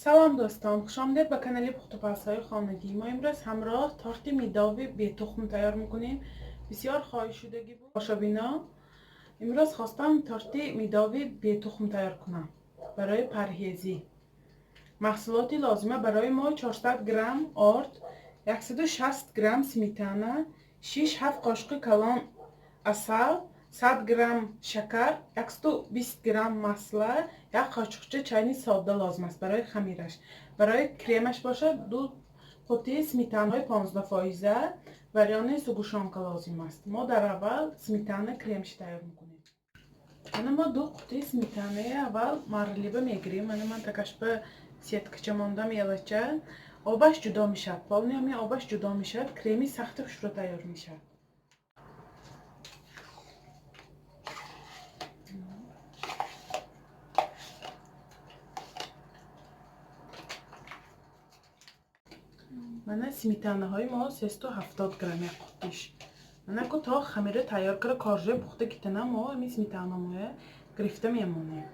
Салом дӯстон, хушомадед ба канали пухтупазҳои хонагӣ. Мо имрӯз ҳамроҳ торти мидови бетухм тайёр мекунем. Бисёр хоҳишшудагӣ буд. Бошобино, имрӯз хостам торти мидови бетухм тайёр кунам барои парҳезӣ. Маҳсулоти лозима барои мо 400 грамм орд, 160 грамм сметана, 6-7 қошуқи калон асал, 100 грамм шакар, 120 грамм масла, як қошуқча чайни сода лозим аст барои хамираш. Барои кремаш бошад ду қуттии сметанаҳои 15 фоиза, варёный сгущёнка лозим аст. Мо дар аввал сметана кремши тайёр мекунем. Мана мо ду қуттии сметанаи аввал марлиба мегирем. Мана ман такашба сеткача мондам елача. Обаш ҷудо мешавад. Полный ҳамин обаш ҷудо мешавад, креми сахти хушро тайёр мешавад. Мана сметанаҳои мо 370 грамм як қуттиш. Мана ку то хамира тайёр кара коржои пухта гитана мо ҳамин сметанамоя гирифта мемонем.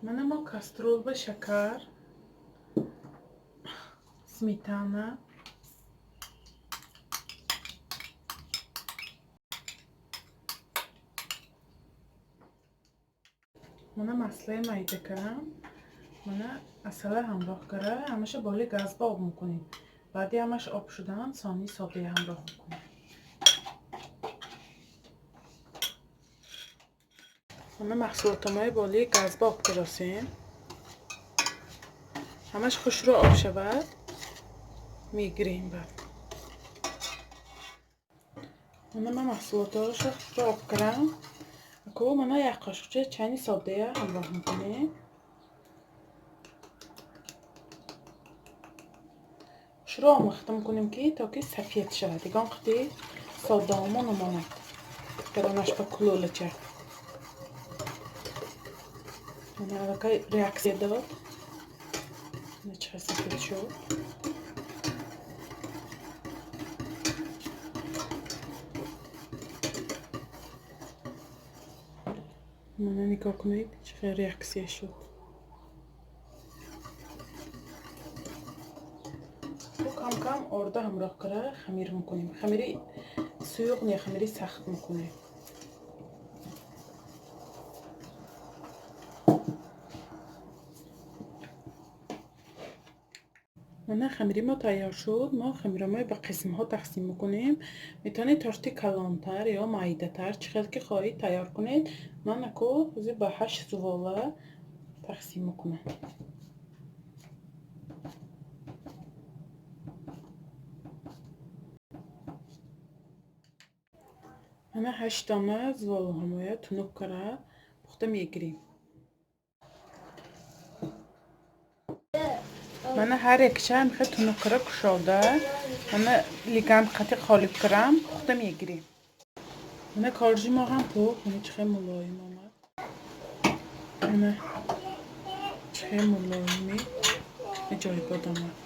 Мана мо кастрюл ба шакар, сметана, мана маслаи майда кардам, мана асала ҳамроҳ кара, ҳамаша боли газба об мекунем. Баъди ҳамаш об шудан сони содая ҳамроҳ мекунем. Мана маҳсулотамои боли газба об кардосем. Ҳамаш хушрӯ об шавад, мегирем баъд. Мана ман маҳсулотҳоро хушрӯ об кардам. Ку мана як қошуқча чайни содая ҳамроҳ мекунем. Хушрӯ омехта мекунем, ки то ки сафед шавад. Ягон қити содаомо намонад. Даронаш ба кулолача. Мана аллакай реаксия дод. Мана чӣ қадр сафед шуд. Мана нигоҳ кунед, чӣ қадр реаксия шуд. Кам-кам орда ҳамроҳ кара хамир мекунем. Хамири суюқ не, хамири сахт мекунем. Мана хамири мо тайёр шуд. Мо хамирамои ба қисмҳо тақсим мекунем. Метавонед торти калонтар ё майдатар, чӣ хел ки хоҳед тайёр кунед. Ман аку ҳозир ба ҳашт зувола тақсим мекунам. Мана ҳашт дона зуволаҳамоя тунук кара пухта мегирем. Мана ҳар якша ҳамихел тунук кара кушода, мана лиган қати қолиб карам пухта мегирем. Мана коржи мо ҳам пухт, мана чӣ хел мулоим омад. Мана чӣ хел мулоими аҷоибот омад.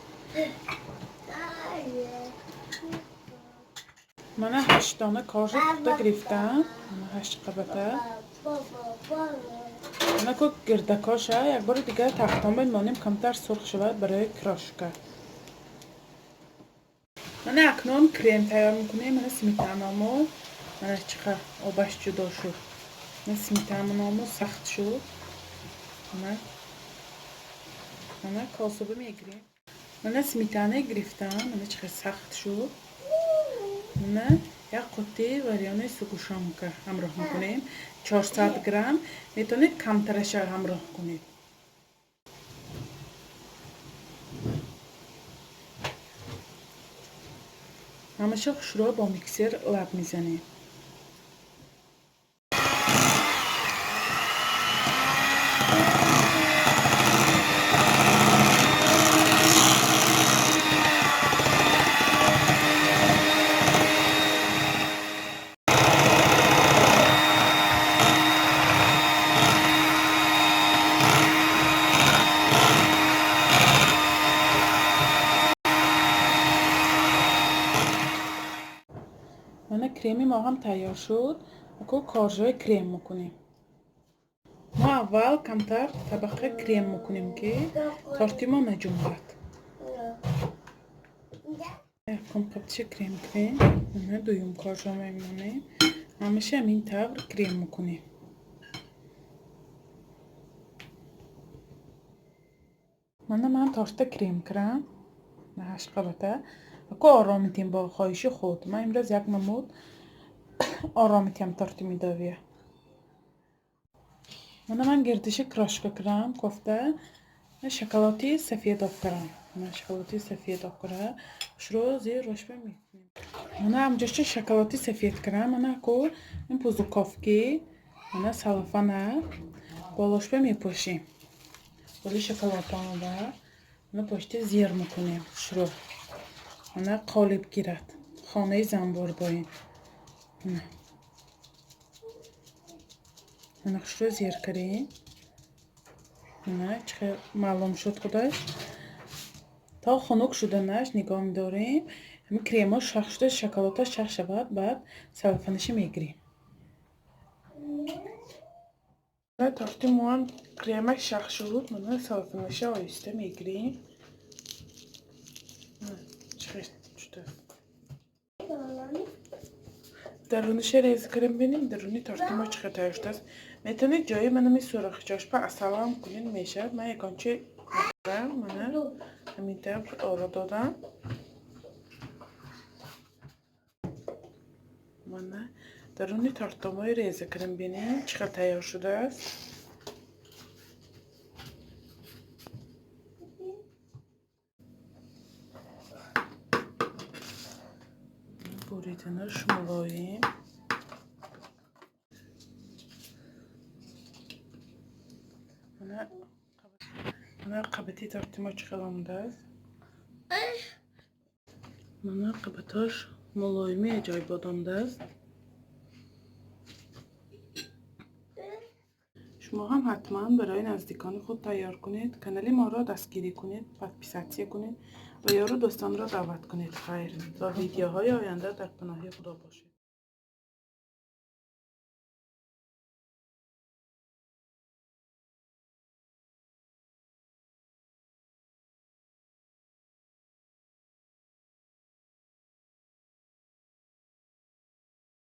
Мана ҳашт дона коржи пухта гирифтам. Мана ҳашт қабата. Мана ку гирдакоша як бори дигар тахтон мемонем, камтар сурх шавад барои крошка. Мана акнун крем тайёр мекунем. Мана сметанамо, мана чӣ қадр обаш ҷудо шуд. Мана сметанамо сахт шуд. Мана косаба мегирем. Мана сметана гирифтам, мана чӣ қадр сахт шуд. Мана як қуттии варёный сгущёнка ҳамроҳ мекунем. 400 грамм. Метавонед камтараша ҳамроҳ кунед. Ҳамаша хушрӯ бо миксер лаб мезанем. Мана креми мо ҳам тайёр шуд. Ако коржои крем мекунем. Мо Мо аввал камтар табақа крем мекунем, ки торти мо наҷунбад. Якум қабтиша крем кунем, мана дуюм коржо мемонем. Ҳамаша ҳамин тавр крем мекунем. Мана ман торта крем кардам, ҳашт қабата. Ако оро метем бо хоҳиши худ. Ман имрӯз як намуд оро метиҳам торти медовия. Мана ман гирдиши крошка кардам, кофта шоколади сафед об кардам. Мана шоколади сафед об кардам. Хушрӯ зер рошба мекунем. Мана ҳамҷоша шоколади сафед кардам. Мана ко ин пузуковки, мана салофана болошба мепӯшем. Боли шоколадонба мана пошта зер мекунем хушрӯ. Мана қолиб гирад. Хонаи занбор боин. Мана. Мана хушрӯ зер кардем. Мана чӣ хел маълум шуд худаш. То хунук шуданаш нигоҳ медорем. Ҳамин кремо шах шуда, шоколадаш шах шавад, баъд салофанаша мегирем. Торти моам кремаш шах шуд, мана салофанаша оҳиста мегирем. Чӣ хел шудааст. Даруниша реза кардем, бинем даруни торти мо чӣ хел тайёр шудааст. Метавонед ҷои манами сӯрохиҷошба асалам кунед, мешавад. Ман ягонча накардам, мана ҳамин тавр оро додам. Мана даруни тортомои реза кардем, бинем чӣ хел тайёр шудааст. Буриданаш мулоим. Мана қабати торти мо чӣ хел омадааст. Мана қабатҳош мулоими аҷоибот омадааст. Шумо ҳам ҳатман барои наздикони худ тайёр кунед. Канали моро дастгирӣ кунед, подписаться кунед ва ёру дӯстонро даъват кунед. Хайр, то видеоҳои оянда дар паноҳи Худо бошед.